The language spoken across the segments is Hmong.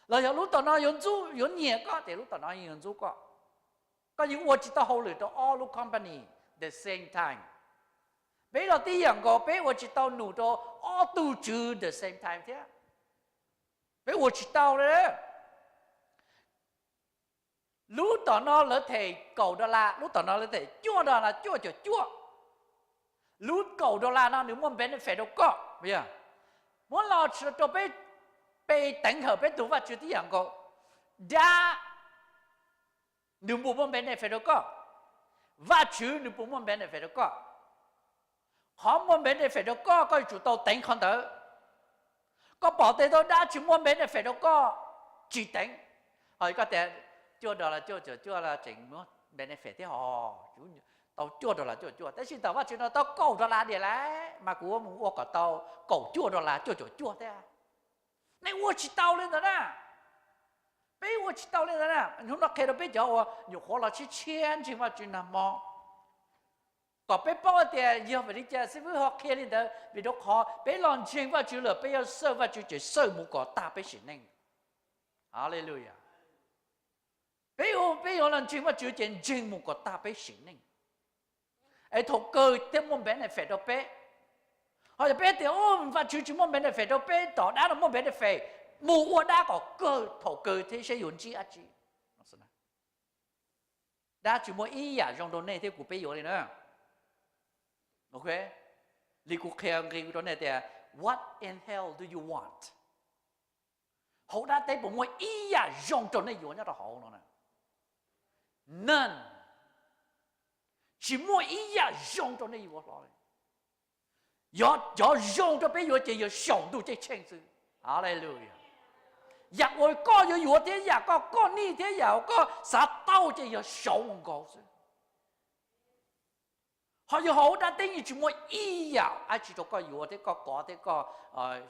Los yog lub tom no yuav ntxub, yuav nyiam koj ces lub tom no yeej yuav ntxub koj. Koj yeej ua tsis tau hauj lwm rau ob lub company the same time. Peb los tib yam nkaus, peb ua tsis tau num rau ob tug tswv the same time thiab. Peb ua tsis tau li. Lub tom no lawv them kaum dollar, lub tom no lawv them cuaj dollar, cuaj caum cuaj. Lub kaum dollar no nws muaj benefit rau koj, muab los rau peb, peb teev hawm peb tus Vajtswv tib yam nkaus. Dab nws puas muaj benefit rau koj? Vajtswv nws puas muaj benefit rau koj? Qhov muaj benefit rau koj, koj yuav tsum tau teev qhov ntawd. Koj pom tes tau dab tsis muaj benefit rau koj, tsis teev. Ho koj tias cuaj dollar, cuaj caum cuaj tseem muaj benefit thiab ho, tau cuaj dollar cuaj caum cuaj, tab sis tom Vajtswv no tau kaum dollar diam lawm mas kuv mus ua kom tau kaum cuaj dollar cuaj caum cuaj thiab. Nej ua tsis tau li ntawd na. Peb ua tsis tau li ntawd na. Hnub no qhia rau peb cov uas nyuam qhuav los tshiab tshiab ntseeg Vajtswv nag hmo, kom peb paub tias yog vim li cas xib fwb ho qhia li ntawd, vim rau qhov peb los ntseeg Vajtswv lawm peb yuav xawj Vajtswv ces xawj mus kom tag peb sim neej. Haleluya. Peb, peb yuav los ntseeg Vajtswv ces ntseeg mus kom tag peb sim neej, es thaum kawg thiaj muaj benefit rau peb. Ho yog peb tias Vajtswv tsis muaj benefit rau peb, tom dab no muaj benefit, mus ua dab kom kawg, thaum kawg thiab seb yuav ntsib dab tsi. Dab tsis muaj ib yam zoo rau nej thiab kuv peb yuav li na. Li kuv qhia nqi rau nej tias, what in hell do you want? Hauv dab teb puas muaj ib yam zoo rau nej yuav nyob rau hauv no? None. Tsis muaj ib yam zoo rau nej yuav hlo li. Yog cov zoo rau peb yuav ces yog saum ntuj ceeb tsheej xwb. Haleluya. Yam uas koj yuav yuav thiab yam koj, koj nij thiab yam uas koj xav tau ces yog saud nkaus xwb. Ho yog hauv dab teb yeej tsis muaj ib yam dab tsi rau koj yuav thiab koj kov thiab koj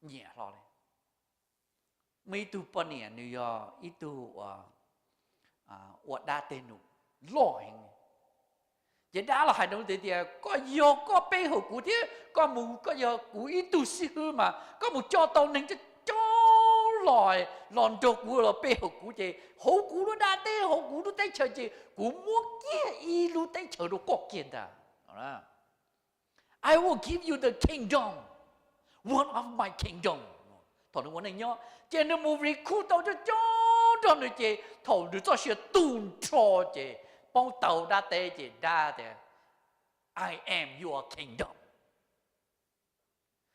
nyiam hlo li. Muaj ib tug poj niam nws yog ib tug ua dab tej num loj heev. Ces dab los hais rau nws tias, koj yog koj pe hawm kuv thiab koj mus, koj yog kuv ib tug xib hwb mas koj mus coj tau neeg coob coob los, los nrog kuv los pe hawm kuv ces hauv kuv lub dab teb, hauv kuv lub teb chaws ces kuv muab kiag ib lub teb chaws rau koj kiag ntag. I will give you the kingdom, one of my kingdom. Thaum nws ua neej nyob ces nws mus recruit tau coob coob nrog nws ces thaum nws txoj sia tu nrho ces paub tau dab teb ces dab tias, I am your kingdom.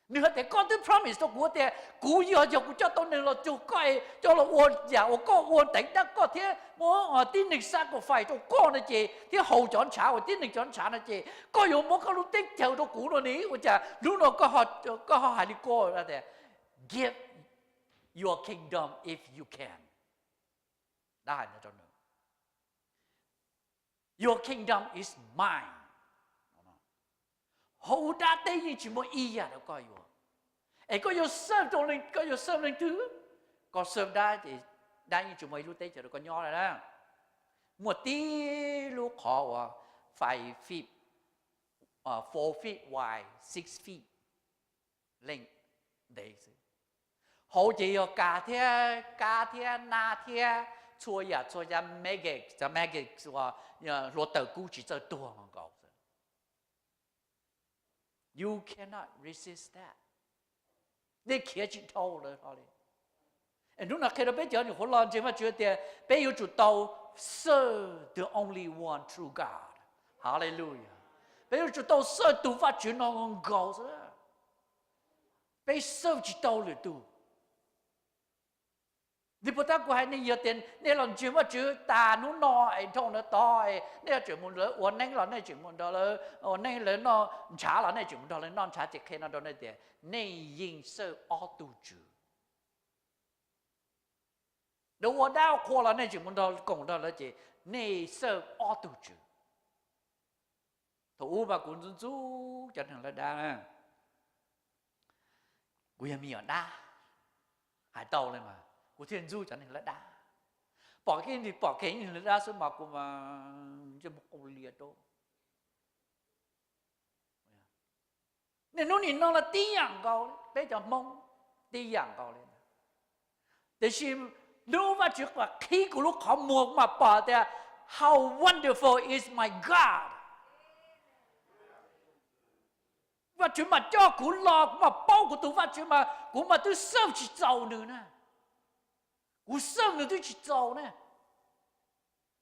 Nws hais tias koj twb promise rau kuv tias kuv yog, yog kuv coj tau neeg los cuag koj, coj los ua yam uas koj ua ntev dab koj thiab muab tib neeg sacrifice rau koj no ces thiab haus cov ntshav uas tib neeg cov ntshav no ces koj yuav muab koj lub teb chaws rau kuv no ne, ua cas hnub no koj ho hais li ko tias, give your kingdom if you can. Dab hais no rau nws, your kingdom is mine. Hauv dab teb yeej tsis muaj ib yam rau koj yuav. Es koj yuav serve rau, koj yuav serve leej twg? Koj serve dab ces dab yeej tsis muaj ib lub teb chaws rau koj nyob li na. Muaj tib lub qhov uas five feet, four feet wide, six feet length ntev xwb. Hauv ces yog kas thiab kab thiab nab thiab txhua yam txhua yam, maggot, cov maggot uas hluav taws kub tsis txawj tuag nkaus xwb. You cannot resist that. Nej khiav tsis dhau lawv hlo li. Hnub no qhia rau peb cov nyuam qhuav los ntseeg Vajtswv tias peb yuav tsum tau serve the only one true God. Hallelujah. Peb yuav tsum tau serve tus Vajtswv no nkaus xwb. Peb serve tsis tau lwm tus. Li puas tab kuv hais nej, yog tias nej los ntseeg Vajtswv tas hnub no es dhau ntawd tod es nej yuav tseem mus nrog lawv ua neeb los nej tseem mus nrog lawv ua neeb, lawv noj ntshav los nej tseem mus nrog lawv noj ntshav, ces qhia no rau nej tias nej yeej serve ob tug tswv. Lawv ua dab ua qhua los nej tseem mus nrog koom nrog lawv, ces nej serve ob tug tswv. Thaum ub mas kuv ntxub ntxub cov neeg lawv dab. Kuv yog me nyuam dab, hais tau li mas kuv thiaj ntxub cov neeg lawv dab. Pom kev, pom kev neeg lawv dab xwb mas kuv mas ntsej muag qau lias rau. Niaj hnub nim no los tib yam nkaus, peb cov Hmoob tib yam nkaus li ntag. Tiam sis hnub Vajtswv qhib kuv lub qhov muag kuv mam pom tias how wonderful is my God. Vajtswv mas coj kuv los kuv mam paub kuv tus Vajtswv mas kuv mas twb xawj tsis txaus nws na. Kuv xawj nws twb tsis txaus ne.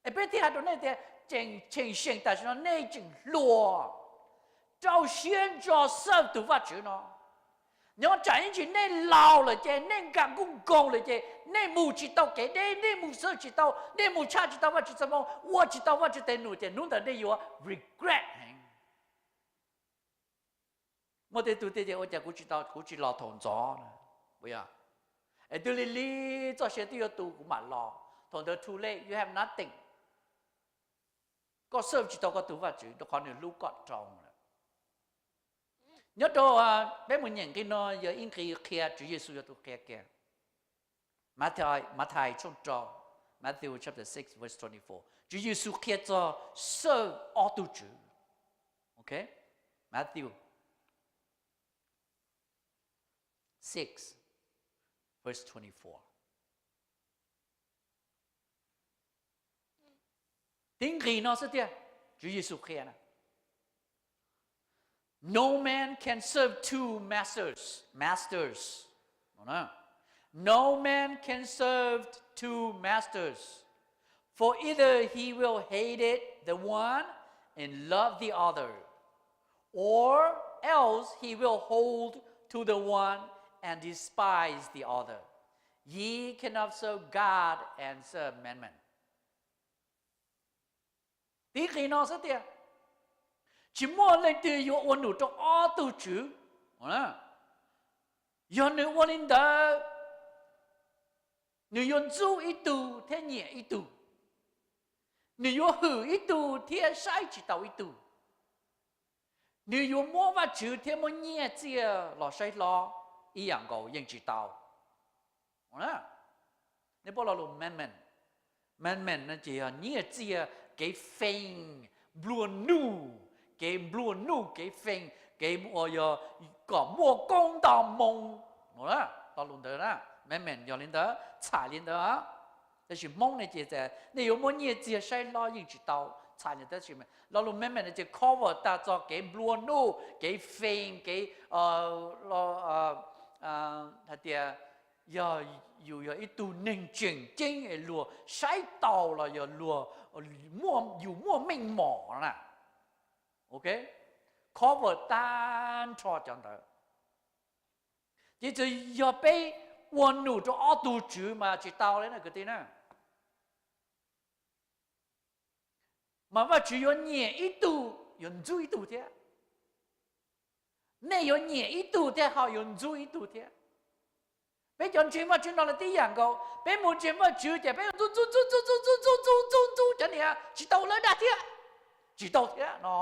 Es peb thiaj hais rau nej tias tseem cheem seem tam sim no nej tseem hluas, rau siab ntso xawj tus Vajtswv no. Nyob tsam ib ntsis nej laus lawm ces nej nkag nkuj nkoos lawm ces nej mus tsis tau kev deb, nej mus xawj tsis tau, nej mus tshaj tsis tau Vajtswv txoj moo, ua tsis tau Vajtswv tes num ces hnub ntawd nej yuav regret heev. Muaj tej tug tias ua cas kuv tsis tau, kuv tsis los thaum ntxov na. Es twb lig lig txoj sia twb yuav tu kuv mam los, thaum ntawd too late, you have nothing. Koj xawj tsis tau koj tus Vajtswv rau qhov nws hlub koj rau lawm. Nyob rau peb mus nyeem nqi no yog ib nqi qhia, Tswv Yexus yog tus qhia kiag. Mathais tshooj rau, Matthew chapter six verse twenty four, Tswv Yexus qhia txog xawj ob tug tswv. Ok, Matthew six verse twenty four. Tib nqi no xwb tiag, Tswv Yexus qhia na. No man can serve two masters, masters. No man can serve two masters, for either he will hate the one and love the other, or else he will hold to the one and despise the other. Ye cannot serve God and serve mammon. Tib nqi no xwb tiag, tsis muaj leej twg yuav ua num rau ob tug tswv. Yog nws ua li ntawd, nws yuav ntxub ib tug thiab nyiam ib tug, nws yuav hwm ib tug thiab saib tsis taus ib tug, nws yuav muab Vajtswv thiab muab nyiaj txiag los saib hlob ib yam nkaus yeej tsis tau. Nej paub lo lus mammon, mammon no ces yog nyiaj txiag, kev fee, nplua nuj, kev nplua nuj kev fee, kev uas yog kom muaj koob nto moo no. Lo lus ntawd na, mammon yog li ntawd, txhais li ntawd. Tab sis Hmoob ne ces nej yuav muab nyiaj txiag saib hlob yeej tsis tau, txhais li ntawd. Tab sis lo lus mammon no ces cover tag txog kev nplua nuj, kev fee, kev hais tias yog yus yog ib tug neeg tseem ceeb es luag saib taus los yog luag, yus muaj meej mom na. Ok, cover tag nrho cov ntawd. Ces txawm yog peb ua num rau ob tug tswv mas tsis tau li na kwv tij na. Mas Vajtswv yuav nyiam ib tug yuav ntxub ib tug thiab. Nej yuav nyiam ib tug thiab ho yuav ntxub ib tug thiab. Peb cov ntseeg Vajtswv no los tib yam nkaus, peb mus ntseeg Vajtswv ces peb yuav ntxub ntxub ntxub ntxub ntxub ntxub ntxub ntxub ntxub cov niag tsis tau lawv dag thiab, tsis tau thiab no.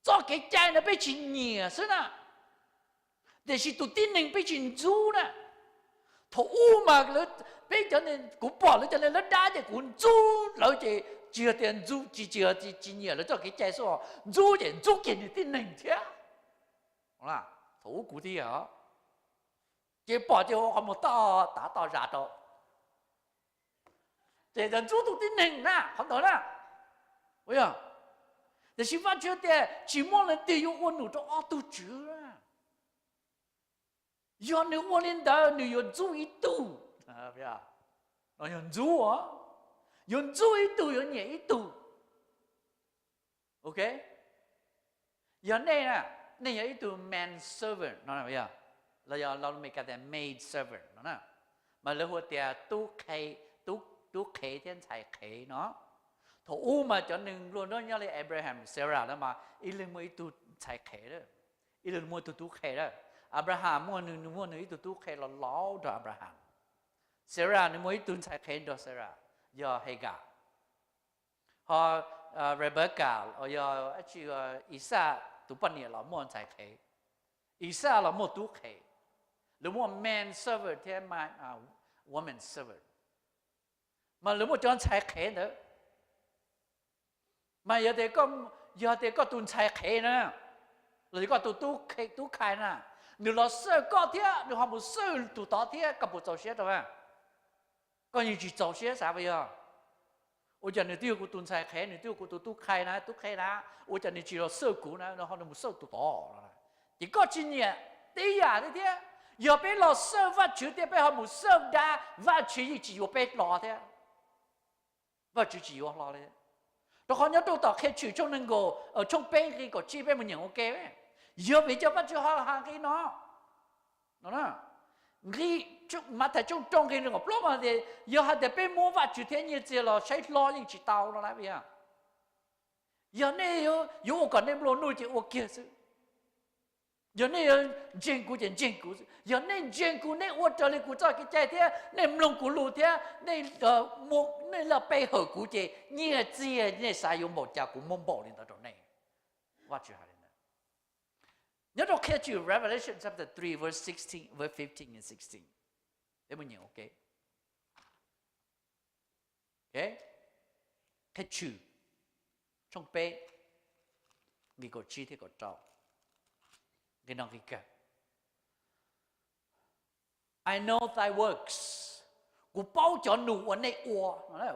Txoj kev cai no peb tsis nyiam xwb na, tiam sis tus tib neeg peb tsis ntxub na. Thaum ub mas peb cov, kuv pom lawv cov neeg lawv dab ces kuv ntxub lawv ces tsis yog tias ntxub, tsis, tsis yog tsis nyiam lawv txoj kev cai xwb, ntxub ces ntxub kiag nws tib neeg thiab. Thaum ub kuv thiab, ces pom ces ua qhov muag toj tav toj zas rau, ces ntxub tus tib neeg na, qhov ntawd na. Tiam sis Vajtswv tias tsis muaj leej twg yuav ua num rau ob tug tswv. Yog nws ua li ntawd nws yuav ntxub ib tug, no yog ntxub, yuav ntxub ib tug yuav nyiam ib tug. Ok, yog nej, nej yog ib tug man servant no, los yog lo Meskas tias maid servant no na, mas lawv hu tias tub qhe thiab ntxhais qhev no. Thaum ub mas cov neeg nplua nuj nyob li Abraham, Sarah lawv mas ib leeg muaj ib tug ntxhais qhev, ib leeg muaj ib tug tub qhe lawm. Abraham muaj nws, nws muaj nws ib tug tub qhe los laus nrog Abraham. Sarah nws muaj ib tug ntxhais qhev nrog Sarah, yog Hagar. Ho Rebecca, yog Ixaj tus poj niam los muaj ntxhais qhev. Ixaj los muaj tub qhe. Lawv muaj man servant thiab woman servant. Mas lawv muaj cov ntxhais qhev ntawd. Mas yog tias, yog tias koj tus ntxhais qhev na, los yog koj tus tub qhe na, Nws los xawj koj thiab nws ho mus xawj tus tod thiab, koj puas txaus siab rau? Koj yeej tsis txaus siab xav puas yog? Ua cas nws twb yog kuv tus ntxhais qhev, nws twb yog kuv tus tub qhe na, tub qhe na, ua cas nws tsis los xawj kuv na, nws ho nws mus xawj tus tod? Ces koj tsis nyiam tib yam thiab. Yog peb los xawj Vajtswv thiab peb ho mus xawj dab, Vajtswv yeej tsis yuav peb hlo thiab. Vajtswv tsis yuav hlo li. Rau qhov nyob rau tom Qhia Tshwm tshooj nees nkaum, tshooj peb nqe kaum tsib, peb mus nyeem ua ke, yog vim li cas Vajtswv ho hais nqe no? Nqe Mathais tshooj rau nqe nees nkaum plaub mas tias yog hais tias peb muab Vajtswv thiab nyiaj txiag los saib hlo yeej tsis tau no na. Yog nej yuav ua kom nej nplua nuj ces ua kiag xwb. Yog nej yuav ntseeg kuv ces ntseeg kuv xwb. Yog nej ntseeg kuv, nej ua raws li kuv txoj kev cai thiab nej mloog kuv lus thiab nej laj pe hawm kuv ces nyiaj txiag nej xav yuav npaum cas kuv muab npaum li ntawd rau nej. Vajtswv hais li ntawd. Nyob rau Qhia Tshwm Revelation chapter three, verse sixteen, verse fifteen and sixteen. Peb mus nyeem ua ke. Qhia Tshwm tshooj peb, nqe kaum tsib thiab kaum rau. Nqe no nqe kawg. I know thy works. Kuv paub cov num uas nej ua,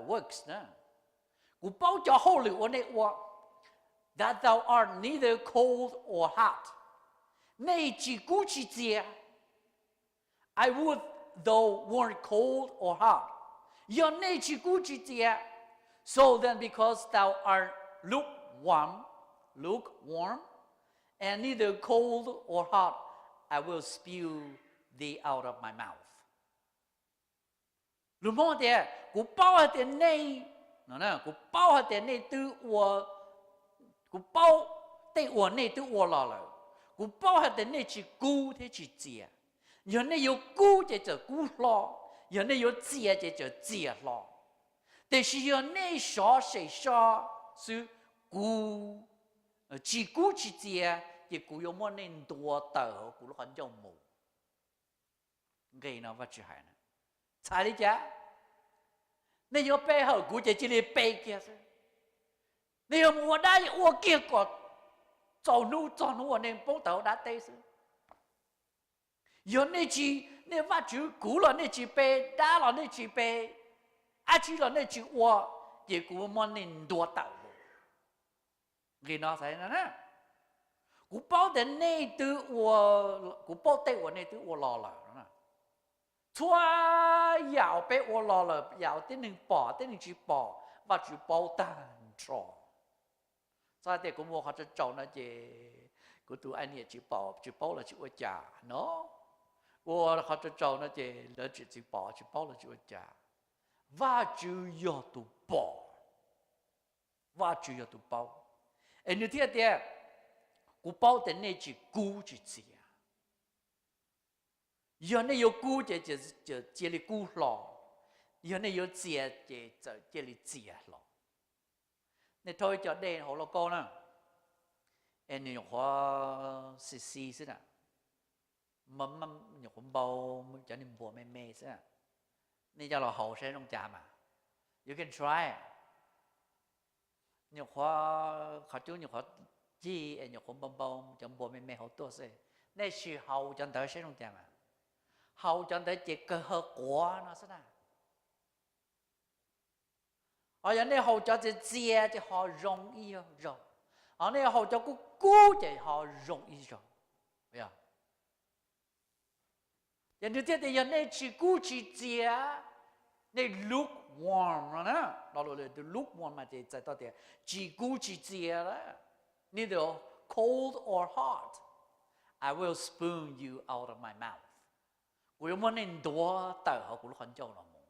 works na. Kuv paub cov hauj lwm uas nej ua, that thou art neither cold or hot. Nej tsis kub tsis txias. I would thou weren't cold or hot. Yog nej tsis kub tsis txias. So then, because thou art lukewarm, lukewarm, and neither cold or hot, I will spew thee out of my mouth. Lus Hmoob tias, kuv paub hais tias nej, kuv paub hais tias nej twb ua, kuv paub tej uas nej twb ua los lawm. Kuv paub hais tias nej tsis kub thiab tsis txias. Yog nej yuav kub ces txawm kub hlo, yog nej yuav txias ces txawm txias hlo. Tiam sis yog nej sov sem so xwb, kuv tsis kub tsis txias, ces kuv yuav muab nej ntuas tawm hauv kuv lub qhov ncauj mus. Nqe no Vajtswv hais na. Txhais li cas? Nej yuav pe hawm kuv ces cia li pe kiag xwb. Nej yuav mus ua dab ua kiag kom txaus hnub txog hnub uas nej poob tawm hauv dab teb xwb. Yog nej tsis, nej Vajtswv kuv los nej tsis pe, dab los nej tsis pe, dab tsi los nej tsis ua, ces kuv muab nej ntuas tawm mus. Nqe no xav na, kuv paub tias nej twb ua, kuv paub tej uas nej twb ua los lawm. Txhua yam uas peb ua los lawm, yam uas tib neeg pom tib neeg tsis pom, Vajtswv paub tag nrho. Txhob hais tias kuv mus qhov tsaus tsaus no ces kuv tus poj niam tsis pom, tsis paub los tsis ua cas no. Kuv ua qhov tsaus tsaus no ces lawv tsis, tsis pom tsis paub los tsis ua cas. Vajtswv yog tus pom, Vajtswv yog tus paub. Es nws thiaj tias, kuv paub tias nej tsis kub tsis txias. Yog nej yuav kub ces cia li kub hlo, yog nej yuav txias ces txawm cia li txias hlo. Nej rhaub ib co dej hauv lauj kaub na, es nws nyuam qhuav xis xis xwb na, nyuam qhuav npau cov niag npuas me me xwb. Nej coj los haus saib zoo cas mas. You can try. Nyuam qhuav, qhov cub nyuam qhuav cig es nyuam qhuav npau npau cov npuas me me hauv tuaj xwb. Nej sim haus cov ntawd saib zoo cas mas. Haus cov ntawd ces kawg hawv quav no xwb na. Ho yog nej haus cov txias txias ces ho zoo ib zaug. Ho nej haus cov kub kub ces ho zoo ib zaug. Ces nws thiaj tias yog nej tsis kub tsis txias, nej lukewarm no na, lukewarm mas ces txhais tau tias tsis kub tsis txias, neither cold or hot, I will spit you out of my mouth. Kuv yuav muab nej ntuav tawm hauv kuv lub qhov ncauj los mus.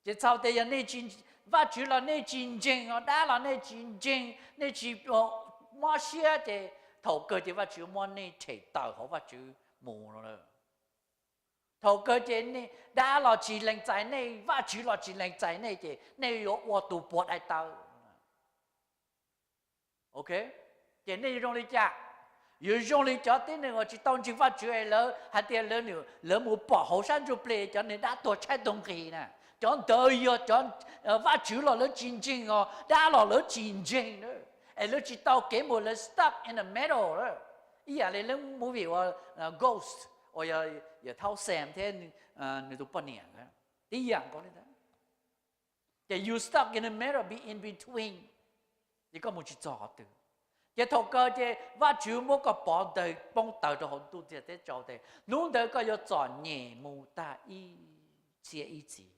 Ces txhais tias yog nej tsis, Vajtswv los nej tsis ntseeg, dab los nej tsis ntseeg, nej tsis mob siab ces thaum kawg ces Vajtswv muab nej them tawm hauv Vajtswv mus no. Thaum kawg ces dab los tsis lees txais nej, Vajtswv los tsis lees txais nej ces nej yuav ua tus puas daim tawv. Ok, ces nej yuav zoo li cas? Yuav zoo li cov tib neeg uas tsis tau ntseeg Vajtswv es lawv hais tias lawv, lawv mus pom hauv sab ntsuj plig cov niag dab tuag tshaib tuag nqhis na, cov ntawd yog cov, Vajtswv los lawv tsis ntseeg os, dab los lawv tsis ntseeg na, es lawv tsis tau kev mus, lawv stuck in the middle na. Ib yam li lub movie uas Ghost uas yog Yawm Thaub Sam thiab nws tus poj niam, tib yam nkaus li ntawd. Ces you stuck in the middle, be in between, ces koj mus tsis txog qhov twg. Ces thaum kawg ces Vajtswv muab koj pov ntawg poob tawg rau hauv ntuj ntiaj teb tsaus tes, hnub ntawd koj yuav txom nyem mus tag ib txhiab ib txhis.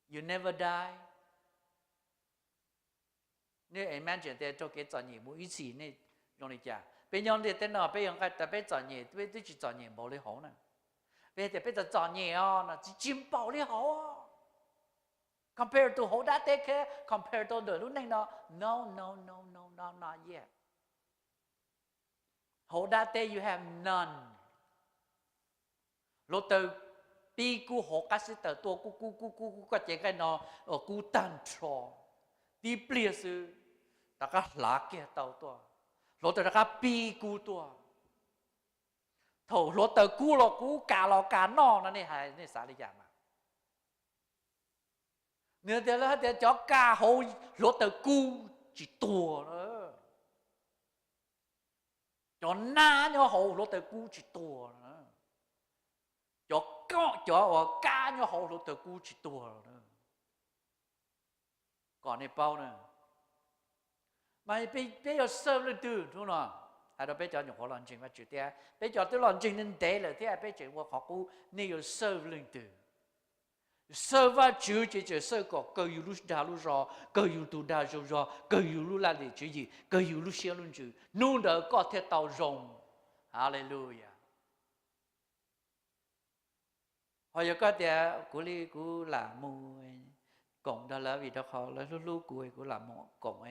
You never die. Nej imagine tias raug kev txom nyem mus ib txhis nej zoo li cas? Peb nyob ntiaj teb no peb yuav nqaij tas peb txom nyem, peb twb tsis txom nyem npaum li hauv na. Peb tias peb txom txom nyem os no tsis, tsis npaum li hauv. Compare to hauv dab teb thiab compare to ntawm lub neej no, no no no no no not yet. Hauv dab teb you have none. Hluav taws pib kub hauv qab xib taws tuaj kub kub kub kub kub koj cev nqaij no kub tag nrho, tib pliag xwb rov qab hlav kiag tau tuaj, hluav taws rov qab pib kub tuaj. Thaum hluav taws kub los kub, kas los kas noj no nej hais nej xav li cas mas? Nws tias lawv hais tias cov kas hauv hluav taws kub tsis tuag na. Cov nab nyob hauv hluav taws kub tsis tuag na. Cov, cov uas kab nyob hauv hluav taws kub tsis tuag na. Kom nej paub na. Mas peb yuav serve leej twg hnub no? Hais rau peb cov nyuam qhuav los ntseeg Vajtswv thiab peb cov twb los ntseeg ntev lawm thiab peb tseem ua qhov qub, nej yuav serve leej twg? Serve Vajtswv ces tseem serve kom kawg yus lub dag lub zog, kawg yus tus dag zog, kawg yus lub laj lim tswv yim, kawg yus lub siab lub ntsws, hnub ntawd koj thiaj tau zoo. Hallelujah. Ho yog koj tias kuv li kuv lam mus koom nrog lawv vim rau qhov lawv hlub hlub kuv, kuv lam mus koom,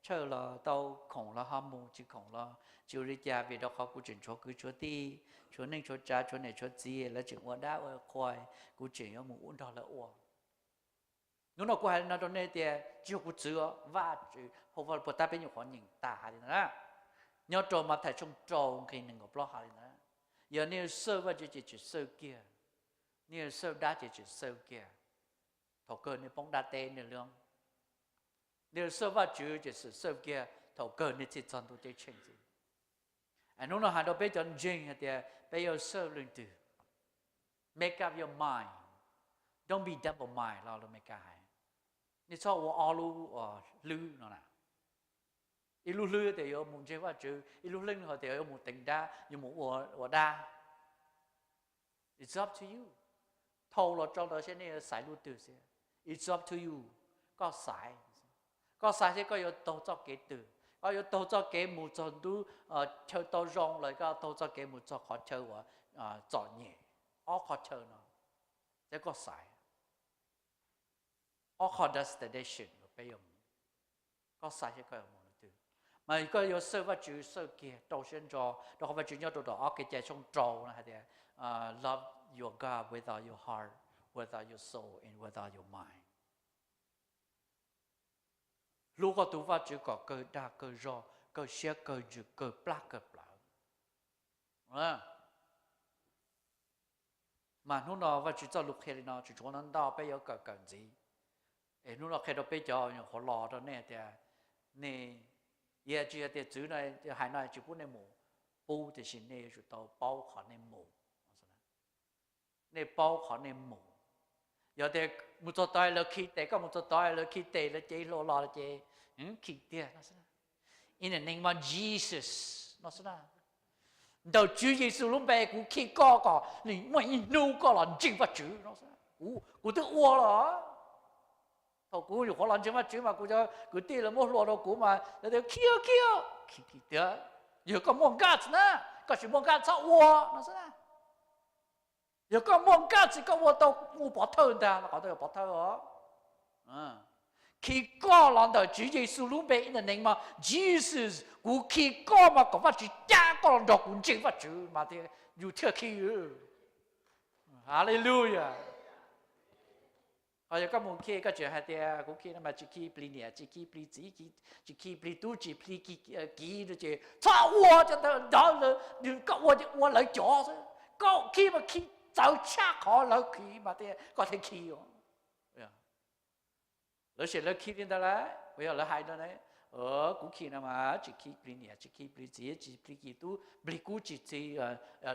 tshawj los tau, khoom los ho mus, tsis khoom los tsis ua li cas, vim rau qhov kuv tseem tshuav kwv tshuav tij, tshuav neej tshuav tsav, tshuav niam tshuav txiv, lawv tseem ua dab ua qhua, kuv tseem yuav mus ua nrog lawv ua. Hnub no kuv hais li no rau nej tias tsis yog kuv txwv, Vajtswv hauv Vajluskub puag ta peb nyuam qhuav nyeem tas hais li ntawd na. Nyob rau Mathais tshooj rau nqe nees nkaum plaub hais li ntawd. Yog nej yuav serve Vajtswv ces tseem serve kiag, nej yuav serve dab ces tseem serve kiag. Thaum kawg nej poob dab teb nej lub, nej yuav serve Vajtswv ces tseem serve kiag, thaum kawg nej thiaj txog ntuj ceeb tsheej xwb. Hnub no hais rau peb cov ntseeg hais tias peb yuav serve leej twg? Make up your mind, don't be double mind los lus Meskas hais. Nej txhob ua ob lub hlwb no na. Ib lub hlwb tias yuav mus ntseeg Vajtswv, ib lub hlwb ho tias yuav mus teev dab, yuav mus ua dab. It's up to you. Thau los tso ntawd seb nej yuav xaiv lub twg xwb. It's up to you. Koj xaiv. Koj xaiv seb koj yuav taug txoj kev twg. Koj yuav taug txoj kev mus txog ntuj chaw tau zoo los koj taug txoj kev mus txog qhov chaw uas txom nyem. Ob qhov chaw no, seb koj xaiv. Ob qhov destination uas peb yuav mus, koj xaiv seb koj yuav mus lub twg. Mas koj yuav serve Vajtswv serve kiag rau siab ntso, rau qhov Vajtswv nyob rau tom ob Kev cai tshooj rau no hais tias, love your God with all your heart, with all your soul and with all your mind. Hlub koj tus Vajtswv kom kawg dag kawg zog, kawg siab kawg ntsws, kawg plab kawg plawv. Mas hnub no Vajtswv txoj lus qhia li no, tsis tshuav no ntau peb yuav kawm kawm ntxiv. Es hnub no qhia rau peb cov nyuam qhuav los rau nej tias, nej, tsis yog tias txwv no hais no tsis pub nej mus, pub tiam sis nej yuav tsum tau paub qhov nej mus. Nej paub qhov nej mus. Yog tias mus txog tod lawv khi tes, koj mus txog tod lawv khi tes, lawv cev hlo los ces khi tiag no xwb. In the name of Jesus no xwb na. Ntawm Tswv Yexus lub npe kuv khi koj kom nws muaj ib hnub koj los ntseeg Vajtswv no xwb. Kuv twb ua los. Thaum kuv nyuam qhuav los ntseeg Vajtswv mas kuv cov kwv tij lawv muab hlua rau kuv mas lawv tias khi khi khi tiag. Yog koj muaj nkaj tsis na, koj tsis muaj nkaj txhob ua no xwb na. Yog koj muaj nkaj tsis koj ua tau ua pov thawj ntag, qhov ntawd yog pov thawj os. Khi koj los ntawm Tswv Yexus lub npe, in the name of Jesus, kuv khi koj mas kom Vajtswv cab koj los nrog kuv ntseeg Vajtswv mas thiaj, yus thiaj khi. Hallelujah. Ho yog koj mus khi koj tseem hais tias kuv khi no mas tsis khi plig niam, tsis khi plig txiv, tsis khi plig tub, tsis khi plig kiv no ces txhob ua cov ntawd, koj ua ua lawv cov xwb. Koj khi mas khi txawv tshaj qhov lawv khi mas thiaj koj thiaj khi. Lawv sim lawv khi li ntawd lawm, uas yog lawv hais no, Kuv khi no mas tsis khi plig niam, tsis khi plig txiv, tsis plig khi tub plig kub, tsis khi,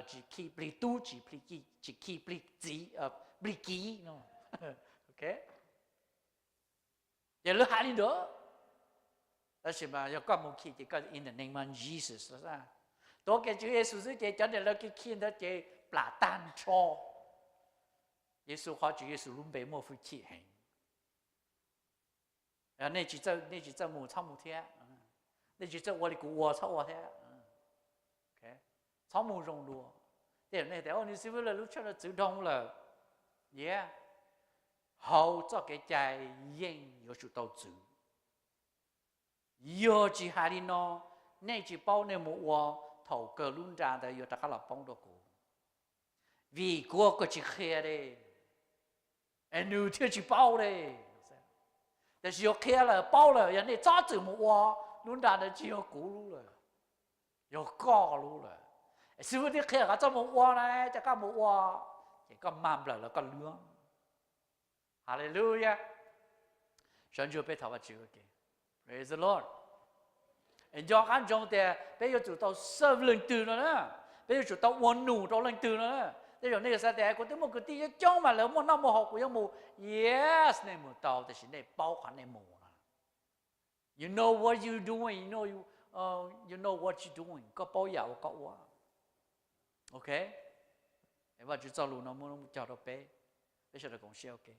tsis khi plig tub, tsis plig khi, tsis khi plig txiv, plig kiv no. Ces lawv hais li ntawd. Tab sis mas yog koj mus khi ces koj in the name of Jesus. Tuav kiag Tswv Yexus xwb ces cov niag lawv khi khi ntawd ces plam tag nrho. Yexus qhov Tswv Yexus lub npe muaj hwj chim heev. Nej tsis txawj mus txhob mus thiab. Nej tsis txawj ua li kuv ua txhob ua thiab. Txhob mus zoo dua. Tej zaum nej tias, Nws xib fwb lawv lub tsheb no txwv dhau lawm. Yes, hauv txoj kev cai yeej yuav tsum tau txwv. Yog tsis hais li no, nej tsis paub nej mus ua, thaum kawg lub nra ntawd yuav rov qab los poob rau kuv, vim kuv ua kom tsis qhia li, es nws thiaj tsis paub li. Tiam sis yog qhia lawm paub lawm, yog nej txhob txwm mus ua, lub nra ntawd tsis yog kuv lub lawm, yog koj lub lawm. Xib fwb twb qhia kom txhob mus ua na, ces koj mus ua, ces koj mag nplawm los koj luag. Hallelujah. Sawv ntsug peb thov Vajtswv ua ke. Praise the Lord. Es nco qab ntsoov tias peb yuav tsum tau serve leej twg no na. Peb yuav tsum tau ua num rau leej twg no na. Tej zaum nej xav tias, Kuv twb muaj kwv tij coob coob mas lawv muaj noj muaj haus kuv yuav mus. Yes, nej mus tau, tiam sis nej paub qhov nej mus no. You know what you doing, you know, you, uh, you know what you doing, koj paub yam uas koj ua. Ok. Vajtswv txoj lus no muaj cog rau peb, peb sawv daws koom siab ua ke.